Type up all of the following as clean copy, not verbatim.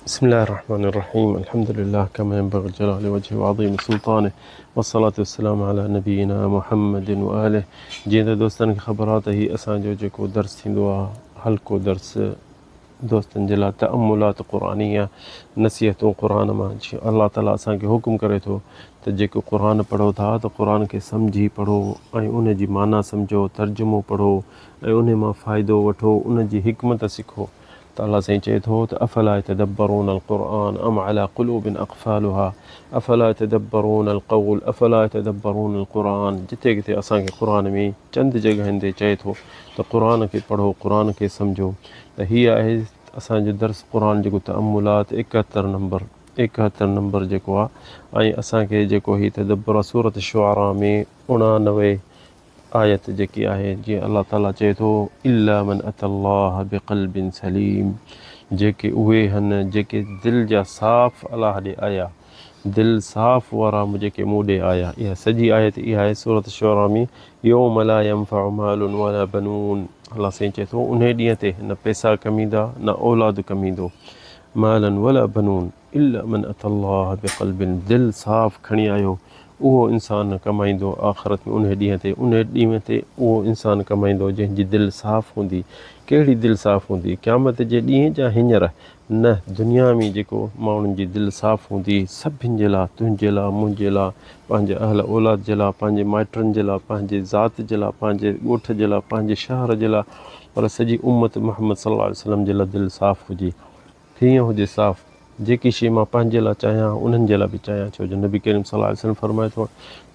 بسم الله الرحمن الرحيم الحمد لله كما ينبغي لجلال وجهه وعظيم سلطانه والصلاة والسلام على نبينا محمد وآله جيئن ته دوستن کي خبر آ ته هي اسان جو جيڪو درس ٿيندو آ حلقو درس دوستن جي لاء تأملات قرآنيه نصيحتون قرآن مان جيئن الله تعالي اسان کي حڪم ڪري ٿو ته جيڪو قرآن پڙهو ٿا ته قرآن کي سمجهي پڙهو ۽ ان جي معنيٰ سمجهو ترجمو پڙهو ۽ ان مان فائدو وٺو ان جي حڪمت سکو ته الله سائين چئي ٿو ته افلا يتدبرون القرآن ام علي قلوب اقفالها افلا يتدبرون القول افلا يتدبرون القرآن جتي ڪٿي اسان کي قرآن ۾ چند جڳهين تي چئي ٿو ته قرآن کي پڙهو قرآن کي سمجهو ته هي آهي اسان جو درس قرآن جيڪو تأملات ايڪهتر نمبر ايڪهتر نمبر جيڪو آهي ۽ اسان کي جيڪو هي تدبر سورة الشعراء ۾ اڻانوي آيت جيڪي آهي جيئن الله تعالي چئي ٿو الا من اتي الله بقلب سليم جيڪي اهي هن جيڪي دل جا صاف الله ڏي آيا دل صاف وارا جيڪي مون ڏي آيا اها سڄي آيت اها آهي سورة الشعراء ۾ يوم لا ينفع مال ولا بنون الله سائين چئي ٿو انهي ڏينهن تي نه پئسا ڪم ايندا نه اولاد ڪم ايندو مالا ولا بنون الا من اتي الله بقلب دل صاف کڻي آيو اهو انسان ڪمائيندو آخرت ۾ انهي ڏينهن تي انهي ڏينهن تي اهو انسان ڪمائيندو جنهن جي دل صاف هوندي ڪهڙي دل صاف هوندي قيامت جي ڏينهن جا هينئر نه دنيا ۾ جيڪو ماڻهن جي دل صاف هوندي سڀن جي لا تنهنجي لا منهنجي لا پنهنجي اهل اولاد جي لا پنهنجي مائٽن جي لا پنهنجي ذات جي لا پنهنجي ڳوٺ جي لا پنهنجي شهر جي لا پر سڄي امت محمد صلي الله عليه وسلم جي لا دل صاف هجي ٿينء هجي صاف، جيڪي شيء مان پنهنجي لاء چاهيان انهن جي لاء به چاهيان ڇو جو نبي ڪريم صلي الله عليه وسلم فرمائي ٿو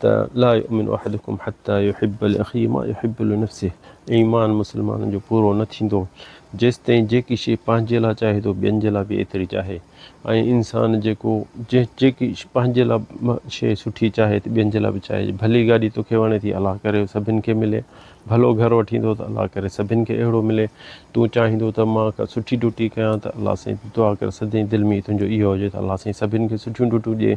ته لا يؤمن احدڪم حتي يحب لاخيه ما يحب لنفسه ايمان مسلمانن جو پورو نه ٿيندو جيستائين جيڪي شيء پنهنجي لاء چاهي ٿو ٻين جي لاء به ايتري چاهي ۽ انسان جيڪو جيڪي پنهنجي لاء شيء سٺي چاهي ته ٻين جي لاء به چاهي ڀلي گاڏي توکي وڻي ٿي الله ڪري سڀن کي ملي ڀلو گهر وٺيندو ته الله ڪري سڀن کي اهڙو ملي. تون چاهيندو ته مان ڪا سٺي ڊيوٽي ڪيان ته الله سائين دعا ڪر سدائين دل ۾ تنهنجو اهو هجي ته الله سائين سڀن کي سٺيون ڊيوٽيون ڏي.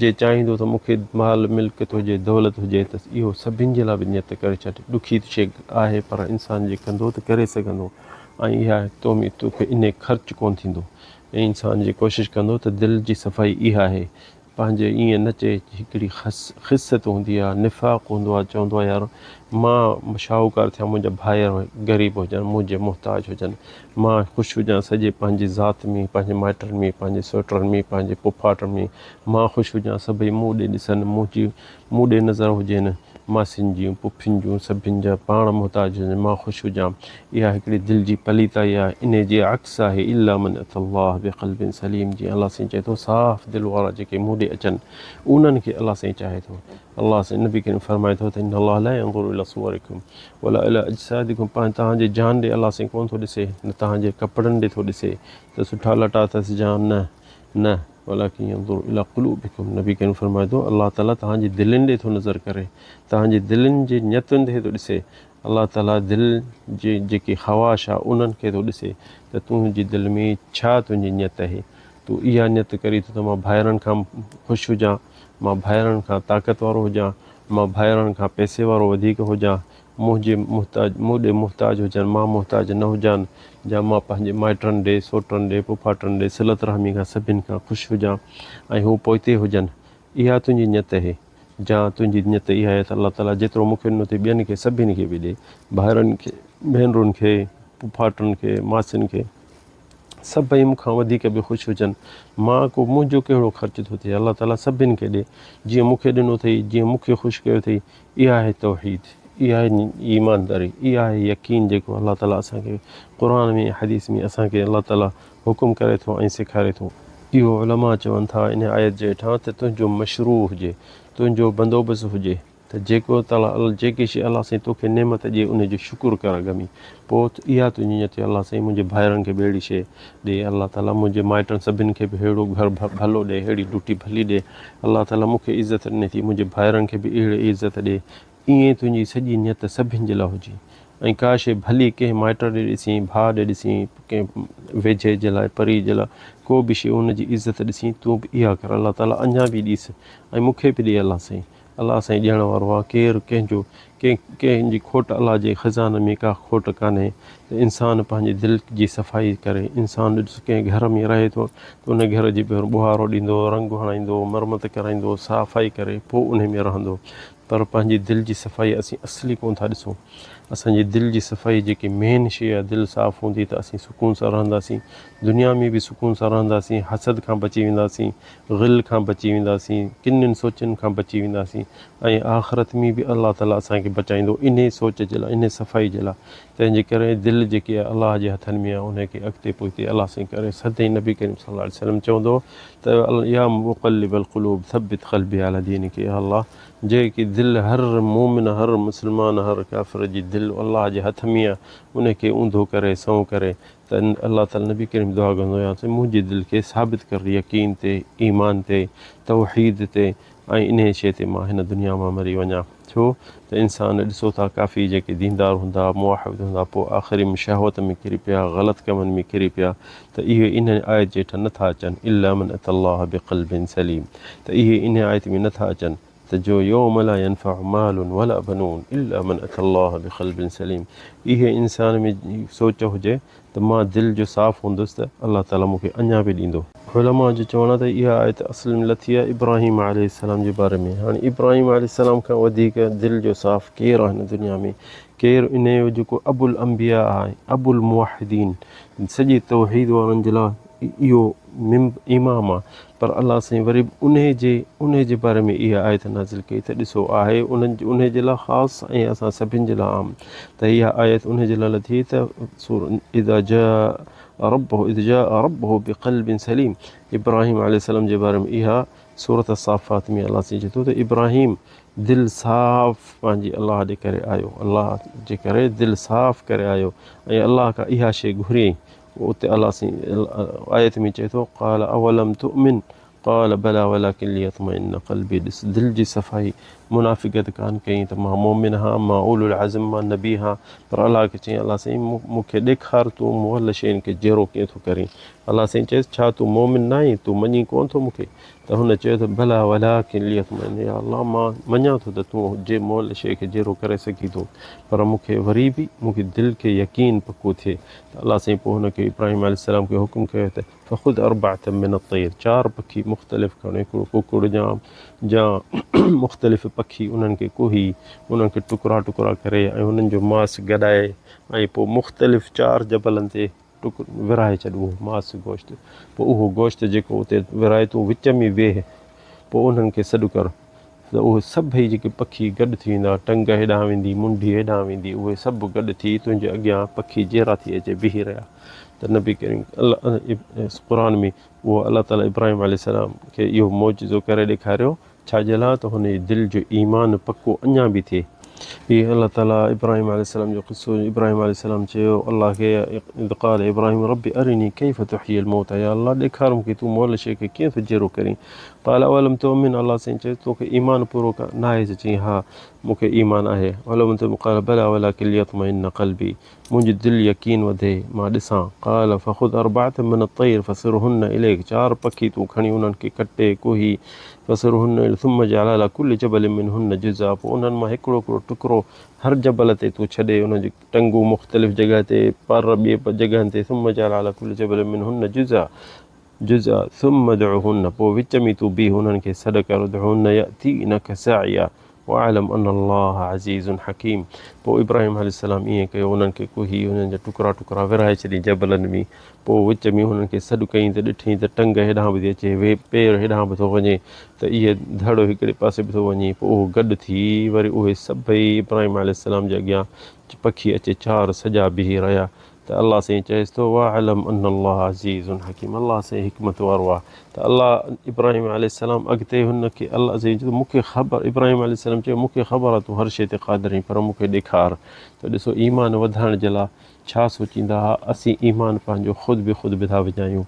جي چاهيندو ته مون کي مال ملڪيت هجي دولت هجي ته اهو سڀن جي لاء به نيت ڪري ڇڏ. ڏکي شيء آهي پر انسان جي ڪندو ته ڪري سگهندو ۽ اها تو ۾ توکي انهي خرچ ڪونه ٿيندو ۽ انسان جي ڪوشش ڪندو ته دل جي صفائي اها آهي پنهنجي ائين نه چئي هڪڙي خست هوندي آ نفاق هوندو آ چوندو آ يار مان شاهوڪار ٿيان منهنجا ڀائر غريب هجن منهنجي محتاج هجن مان خوش هجان سڄي پنهنجي ذات ۾ پنهنجي مائٽن ۾ پنهنجي سوٽن ۾ پنهنجي پڦاٽن ۾ مان خوش هجان سڀئي مون ڏي ڏسن منهنجي مون ڏي نظر هجين ماسين جون، پڦين جون، سڀن جا پاڻ محتاج هجن، مان خوش هجان. اها هڪڙي دل جي پليتائي آهي، انهي جي عڪس آهي الا من اتي الله بقلب سليم جيئن الله سائين چئي ٿو صاف دل وارا جيڪي مون ڏي اچن انهن کي الله سائين چاهي ٿو. الله سائين نبي ڪريم فرمائي ٿو ته ان الله لا ينظر الي صورڪم ولا الي اجسادڪم پنهنجي توهان جي جان ڏي الله سائين ڪونه ٿو ڏسي نه توهان جي ڪپڙن ڏي ٿو ڏسي ته سٺا لٽا اٿس جان نه نه ولڪن ينظر الي قلوبڪم نبي ڪريم فرمائي ٿو الله تعالي توهان جي دلين ڏي ٿو نظر ڪري توهان جي دلين جي نيتن کي ٿو ڏسي الله تعالي دل جي جيڪي خواهش آهي انهن کي ٿو ڏسي ته تنهنجي دل ۾ ڇا تنهنجي نيت آهي تون اها نيت ڪري ٿو ته مان ڀائرن کان خوش هجان مان ڀائرن کان طاقت وارو هجان مان ڀائرن کان پئسي وارو وڌيڪ هجان منهنجي محتاج مون ڏي محتاج هجن، مان محتاج نه هجان، جا مان پنهنجي مائٽن ڏي، سوٽن ڏي، پڦاٽن ڏي صلت رحمي کان سڀن کان خوش هجان ۽ هو پوئتي هجن. اها تنهنجي نيت اهي. جا تنهنجي نيت اها آهي ته الله تعاليٰ جيترو مون کي ڏنو اٿئي ٻين کي سڀن کي به ڏي، ڀائرن کي، ڀينرن کي، پڦاٽن کي، ماسين کي. سڀئي مون کان وڌيڪ به خوش هجن. مان ڪو منهنجو ڪهڙو خرچ ٿو ٿئي. الله تعاليٰ سڀن کي ڏي. جيئن مون کي ڏنو اٿئي، جيئن مون کي خوش ڪيو اٿئي. اها آهي توحيد، اها آهي ايمانداري، اها آهي يقين جيڪو الله تعاليٰ اسان کي قرآن ۾ حديث ۾ اسان کي الله تعاليٰ حڪم ڪري ٿو ۽ سيکاري ٿو. اهو علماء چون ٿا ان آيت جي هيٺان ته تنهنجو مشروع هجي، تنهنجو بندوبست هجي ته جيڪو تعاليٰ جيڪي شيء الله سائين توکي نعمت ڏئي ان جو شڪر ڪر اڳ ۾ پوء اها تنهنجي نيت ٿئي الله سائين منهنجي ڀائرن کي به اهڙي شيء ڏي الله تعاليٰ منهنجي مائٽن سڀن کي به اهڙو گهر ڀلو ڏي اهڙي ڊوٽي ڀلي ڏي الله تعاليٰ مون کي عزت ڏني ٿي منهنجي ڀائرن کي به اهڙي عزت ڏي ائين تنهنجي سڄي نيت سڀن جي لاء هجي ۽ ڪا شيء ڀلي ڪنهن مائٽ ڏي ڏسين ڀاء ڏي ڏسين ڪنهن ويجهي جي لاء پري جي لاء ڪو به شيء ان جي عزت ڏسين تون به اها ڪر الله تعاليٰ اڃا به ڏيس ۽ مون کي به ڏي الله سائين. الله سائين ڏيڻ وارو آهي ڪير ڪنهن جو ڪنهن ڪنهن جي کوٽ الله جي خزاني ۾ ڪا کوٽ ڪانهي ته انسان پنهنجي دل جي صفائي ڪري انسان ڏس ڪنهن گهر ۾ رهي ٿو ته ان گهر جي پهريون ٻهارو ڏيندو رنگ هڻائيندو مرمت ڪرائيندو صفائي ڪري پوء ان ۾ رهندو پر پنهنجي دل جي صفائي اسين اصلي ڪونه ٿا ڏسون. اسان جي دل جي صفائي جيڪي مين شيء آهي، دل صاف هوندي ته اسين سڪون سان رهنداسين، دنيا ۾ به سڪون سان رهنداسين، حسد کان بچي وينداسين، غل کان بچي وينداسين، ڪنين سوچن کان بچي وينداسين ۽ آخرت ۾ به الله تعالي اسان کي بچائيندو انهي سوچ جي لاء، انهي صفائي جي لاء. تنهن جي ڪري دل جيڪي آهي الله جي هٿن ۾ آهي، انهي کي اڳتي پوئتي الله سائين ڪري. سدائين نبي ڪريم صلي الله عليه وسلم چوندو هو ته يا مقلب القلوب ثبت قلبي علي دينك يا الله جيڪي دل هر مومن هر مسلمان هر ڪافر جي دل الله جي هٿ ۾ آهي ان کي اونڌو ڪري سنئون ڪري ته الله تعالي نبي ڪريم دعا ڪندو يا سائين منهنجي دل کي ثابت ڪر يقين تي ايمان تي توحيد تي ۽ انهيء شيء تي مان هن دنيا مان مري وڃان. ڇو ته انسان ڏسو ٿا ڪافي جيڪي ديندار هوندا، موحد هوندا پوء آخري ۾ شهوت ۾ ڪري پيا، غلط ڪمن ۾ ڪري پيا ته اهي انهيء آيت جي هيٺان نه ٿا اچن، الا من اتي الله بقلب سليم ته اهي انهيء آيت ۾ نه ٿا اچن ته جو يوم لا ينفع مال ولا بنون الا من اتي الله بقلب سليم اهي انسان ۾ سوچ هجي ته مان دل جو صاف هوندس ته الله تعاليٰ مون کي اڃا به ڏيندو. علماء جو چوڻ آهي ته اها آيت اصل ۾ لٿي آهي ابراهيم عليه السلام جي باري ۾. هاڻي ابراهيم عليه السلام کان وڌيڪ دل جو صاف ڪير آهي هن دنيا ۾؟ ڪير انهيء جو جيڪو ابو الانبياء آهي، ابو الموحدين، سڄي توحيد وارن جي لاء اهو امام آهي، پر الله سائين وري به انهي جي انهي جي باري ۾ اها آيت نازل ڪئي ته ڏسو آهي انهن انهي جي لاء خاص ۽ اسان سڀن جي لاء عام ته اها آيت انهي جي لاء لٿي ته سور اذا جاء ربه اذ جاء ربه بقلب سليم ابراهيم عليه السلام جي باري ۾ اها سورة الصافات ۾ الله سائين چئي ٿو ته ابراهيم دل صاف پنهنجي الله ڏي ڪري آيو الله جي ڪري دل صاف ڪري آيو ۽ الله کان اها شيء گهريائين اتي الله سائين آيت ۾ چئي ٿو قال اولم تؤمن قال بلى ولكن ليطمئن قلبي ڏس دل جي صفائي منافقت ڪان ڪئي ته مان مومن هان مان اولو العزم مان نبي هان پر الله کي چئين الله سائين مون کي ڏيکار تون مئل شين کي جيئرو ڪيئن ٿو ڪرين الله سائين چيس ڇا تون مومن ناهين تون مڃين ڪون ٿو مون کي ته هن چيو ته بليٰ ولڪن ليطمئن يا الله مان مڃان ٿو ته تون جي مئل شيء کي جيئرو ڪري سگهين ٿو پر مون کي وري به مون کي دل کي يقين پڪو ٿئي ته الله سائين پوء هن کي ابراهيم عليه السلام کي حڪم ڪيو ته فخذ اربعة من الطير چار پکي مختلف کڻ هڪڙو ڪڪڙ جا جا مختلف پکي انهن کي ڪوهي انهن کي ٽڪرا ٽڪرا ڪري ۽ انهن جو ماس گڏائي ۽ پوء مختلف چار جبلن تي ٽڪ ورهائي ڇڏ اهو ماس گوشت، پوء اهو گوشت جيڪو اتي ورهائي تون وچ ۾ ويهه، پوء انهن کي سڏ ڪر ته اهي سڀئي جيڪي پکي گڏ ٿي ويندا، ٽنگ هيڏانهن ويندي، منڍي هيڏانهن ويندي، اهي سڀ گڏ ٿي تنهنجي اڳيان پکي جيئرا ٿي اچي بيهي رهيا ته نبي ڪريم قرآن ۾ اهو الله تعالي ابراهيم عليه السلام کي اهو معجزو ڪري ڏيکاريو ڇا جي لاء ته هن جي دل جو ايمان پڪو اڃا به ٿئي. هي الله تعاليٰ ابراهيم عليه السلام جو قصو، ابراهيم عليه السلام چيو الله کي، اذ قال ابراهيم رب ارني ڪيف تحيي الموتيٰ يا الله ڏيکار مون کي تون مئل شيء کي ڪيئن ٿو جيئرو ڪرين. قال اولم تؤمن الله سائين چيس توکي ايمان پورو ناهي ڇا چيائين ها مون کي ايمان آهي. اولم تؤمن قال بليٰ ولڪن ليطمئن قلبي منهنجي دل يقين وڌي، مان ڏسان. قال، فخذ اربعة من الطير فصرهن اليک، چار پکي تون کڻي انهن کي ڪٽي، ڪوهي، فصرهن اليک ثم اجعل علي ڪل جبل منهن جزءا، پوء انهن مان هڪڙو هڪڙو ٽڪرو هر جبل تي تون ڇڏي، انهن جون ٽنگون مختلف جڳهه تي، پر ٻي جڳهن تي، ثم اجعل علي ڪل جبل منهن جزءا، جزءا، ثم ادعهن، پوء وچ ۾ تون بيهه انهن کي سڏ ڪر، ادعهن يأتينک سعيا، واعلم ان الله عزيز حڪيم پوء ابراهيم عليه السلام ائين ڪيو انهن کي ڪهي انهن جا ٽڪرا ٽڪرا ورهائي ڇڏيائين جبلن ۾ پوء وچ ۾ انهن کي سڏ ڪيائين ته ڏٺئين ته ٽنگ هيڏانهن به ٿي اچي وي پير هيڏانهن به ٿو وڃي ته اهي ڌڙ هڪڙي پاسي به ٿو وڃي پوء اهو گڏ ٿي وري اهي سڀئي ابراهيم عليه السلام جي اڳيان پکي اچي چار سڄا بيهي رهيا ته الله سائين چئيس ٿو واعلم ان الله عزيز حڪيم الله سائين حڪمت وارو آهي ته الله ابراهيم عليه السلام اڳتي هن کي الله سائين چيو مون کي خبر ابراهيم عليه السلام چيو مون کي خبر آهي تون هر شيء تي قادر آهين پر مون کي ڏيکار ته ڏسو ايمان وڌائڻ جي لاء ڇا سوچيندا ها اسين ايمان پنهنجو خود به خود به ٿا وڃايون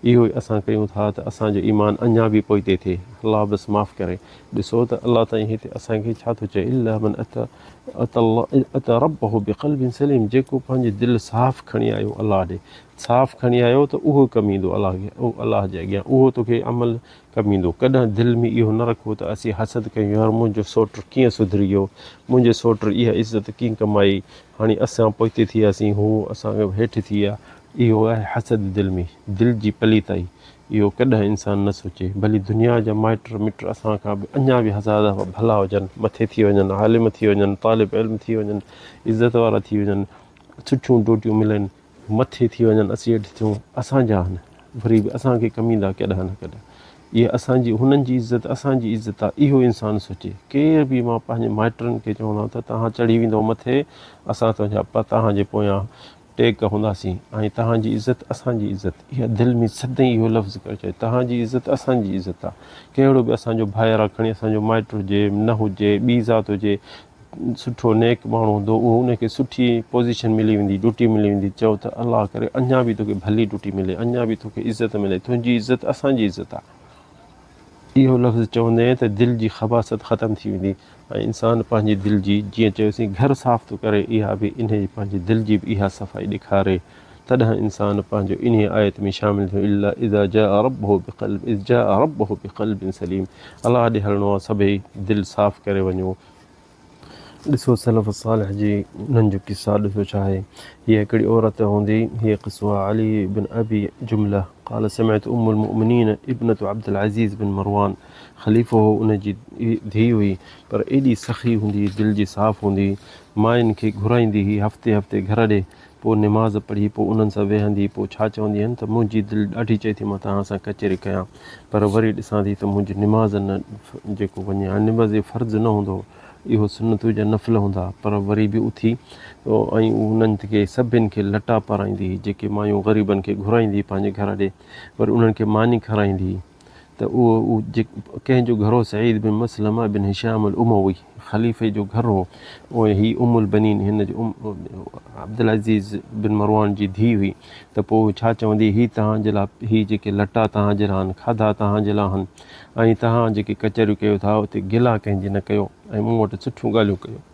اهو ئي اسان ڪيون ٿا ته اسان جو ايمان اڃا به پوئتي ٿئي الله بس معاف ڪري ڏسو ته الله تائين هتي اسان کي ڇا ٿو چئي الا من اتي اتي ربه بقلب سليم جيڪو پنهنجي دل صاف کڻي آيو الله ڏي صاف کڻي آيو ته اهو ڪم ايندو الله کي الله جي اڳيان اهو توکي عمل ڪم ايندو ڪڏهن دل ۾ اهو نه رکو ته اسين حسد ڪيون يار منهنجو سوٽ ڪيئن سڌري ويو منهنجي سوٽ اها عزت ڪيئن ڪمائي هاڻي اسان پوئتي ٿي وياسين هو اسان کان هيٺ ٿي ويا اهو آهي حسد دل ۾ دل جي پليتائي اهو ڪڏهن انسان نه سوچي ڀلي دنيا جا مائٽ مٽ اسان کان به اڃا به هزار دفعا ڀلا هجن مٿي ٿي وڃن عالم ٿي وڃن طالب علم ٿي وڃن عزت وارا ٿي وڃن سٺيون ڊوٽيون ملن مٿي ٿي وڃن اسين هيٺ ٿيون اسان جا آهن وري به اسان کي ڪم ايندا ڪڏهن نه ڪڏهن اها اسان جي هنن جي عزت اسان جي عزت آهي اهو انسان سوچي ڪير به مان پنهنجي مائٽن کي چوندو آهيان ته توهان چڙهي ويندو مٿي اسان تنهنجا توهان جي پويان ٽيڪ هونداسين ۽ توهان جي عزت اسان جي عزت اها دل ۾ سدائين اهو لفظ ڪري ڇڏي توهان جي عزت اسان جي عزت آهي ڪهڙو به اسان جو ڀائر آهي کڻي اسان جو مائٽ هجي نه هجي ٻي ذات هجي سٺو نيڪ ماڻهو هوندو اهو ان کي سٺي پوزيشن ملي ويندي ڊيوٽي ملي ويندي چئو ته الله ڪري اڃا به توکي ڀلي ڊيوٽي ملي اڃا به توکي عزت ملي تنهنجي عزت اسان جي عزت آهي اهو لفظ چوندين ته دل جي خباثت ختم ٿي ويندي ۽ انسان پنهنجي دل جي جيئن چيوسين گهر صاف ٿو ڪري اها به انهي جي پنهنجي دل جي به اها صفائي ڏيکاري تڏهن انسان پنهنجو انهي آيت ۾ شامل ٿيو الا اذا جاء ربه بقلب اذ جاء ربه بقلب سليم الله ڏي هلڻو آهي سڀئي دل صاف ڪري وڃو. ڏسو سلف صالح جي انهن جو قصا ڏسو ڇا آهي هيء هڪڙي عورت هوندي هيء قصو آهي علي بن ابي جمله قال سمعت ام المؤمنين ابنة عبد العزيز بن مروان خليفو هو ان جي ڌيء هئي پر ايڏي سخي هوندي هئي دل جي صاف هوندي هئي ماين کي گهرائيندي هئي هفتي هفتي گهر ڏي پوء نماز پڙهي پوء انهن سان ويهندي پوء ڇا چوندي هين ته منهنجي دل ڏاڍي چئي ٿي مان توهان سان ڪچهري ڪيان پر وري ڏسان ٿي ته منهنجي نماز نه جيڪو وڃي هاڻي نماز جو فرض نه هوندو هو اهو سنتون يا نفل هوندا پر وري به اٿي ۽ انهن کي سڀن کي لٽا پارائيندي هئي جيڪي مايون غريبن کي گهرائيندي هئي پنهنجي گهر ڏي وري انهن کي ماني کارائيندي هئي ته اهو ڪنهن جو گهر هو سعيد بن مسلمه بن هشام الاموي خليفي جو گهر هو ۽ هي ام البنين هن جو ام عبدالعزيز بن مروان جي ڌيء هئي ته پوء ڇا چوندي هي توهان جي لاء هي جيڪي لٽا توهان جي لاء آهن کاڌا توهان جي لاء آهن ۽ توهان جيڪي ڪچهريون ڪيو ٿا اتي گلا ڪنهن جي نه ڪيو ۽ مون وٽ سٺيون ڳالهيون ڪيو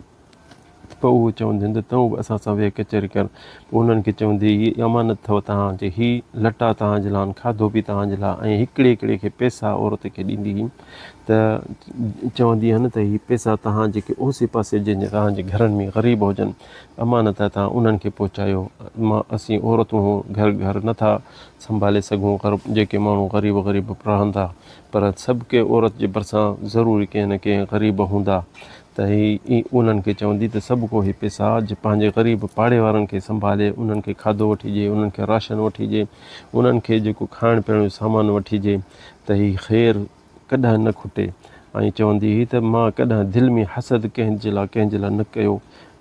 پوء اهو چونديون ته تون به اسان سان ويهه ڪچهري ڪر. پوء انهن کي چوندي هي امانت اٿو توهان جي، هي لٽا توهان جي لاء آهن، کاڌو به توهان جي لاء ۽ هڪڙي هڪڙي کي پئسا عورت کي ڏيندي هئي ته چوندي هن ته هي پئسا توهان جيڪي اوسي پاسي جن توهان جي گهرن ۾ غريب هجن امانت آهي توهان انهن کي پهچايو مان اسين عورتون گهر گهر نه ٿا سنڀالي سگهون جيڪي ماڻهو غريب غريب رهن ٿا پر سڀ ڪنهن عورت جي ڀرسان ضروري ڪنهن نه ڪنهن غريب هوندا ته هي انهن کي چوندي ته سڀ ڪو هي پئسا پنهنجي غريب پاڙي وارن کي سنڀالي انهن کي کاڌو وٺي ڏي انهن کي راشن وٺي ڏي انهن کي جيڪو کائڻ پيئڻ جو سامان وٺي ڏي ته هي خير ڪڏهن نه کٽي ۽ چوندي هئي ته مان ڪڏهن دل ۾ حسد ڪنهن جي لاء ڪنهن جي لاء نه ڪيو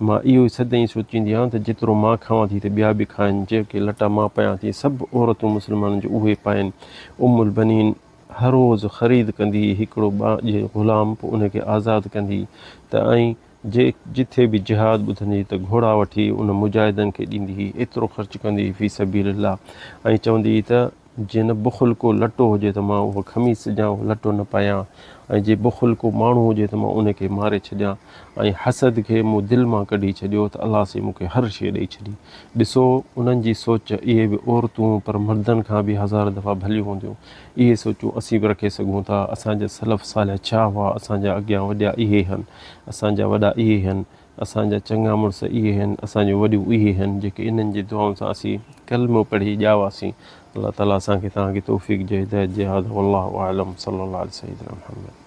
مان اهو ئي سدائين سوچيندي آهيان ته جيترو مان کاوان ٿي ته ٻيا به کائن جيڪي لٽا مان پايان ٿي سڀ عورتون مسلمانن جون اهي پائن ام البنين هر روز خريد ڪندي هئي هڪڙو ٻانهي غلام پوء ان کي آزاد ڪندي هئي ته ۽ جي جٿي به جهاد ٻڌندي هئي ته گهوڙا وٺي ان مجاهدن کي ڏيندي هئي ايترو خرچ ڪندي هئي في سبيل الله ۽ چوندي هئي ته جي نه بخل ڪو لٽو هجي ته مان اهو خميس جا اهو لٽو نه پايان ۽ جي بخل ڪو ماڻهو هجي ته مان ان کي ماري ڇڏيان ۽ حسد کي مون دل مان ڪڍي ڇڏيو ته الله سائين مون کي هر شيء ڏئي ڇڏي. ڏسو انهن جي سوچ، اهي به عورتون پر مردن کان به هزار دفعا ڀليون هونديون. اهي سوچون اسين به رکي سگهون ٿا. اسان جا سلف صالح ڇا هئا، اسان جا اڳيان وڏيا اهي هن، اسان جا وڏا اهي هن، اسان جا چڱا مڙس اهي هن، اسان جون وڏيون اهي هن، جيڪي انهن جي دعائن سان اسين ڪلمو پڙهي ڄاواسين. الله تعالي اسان کي توهان کي توفيق ڏي هدايت ڏي هذا والله اعلم صلي الله علي سيدنا محمد.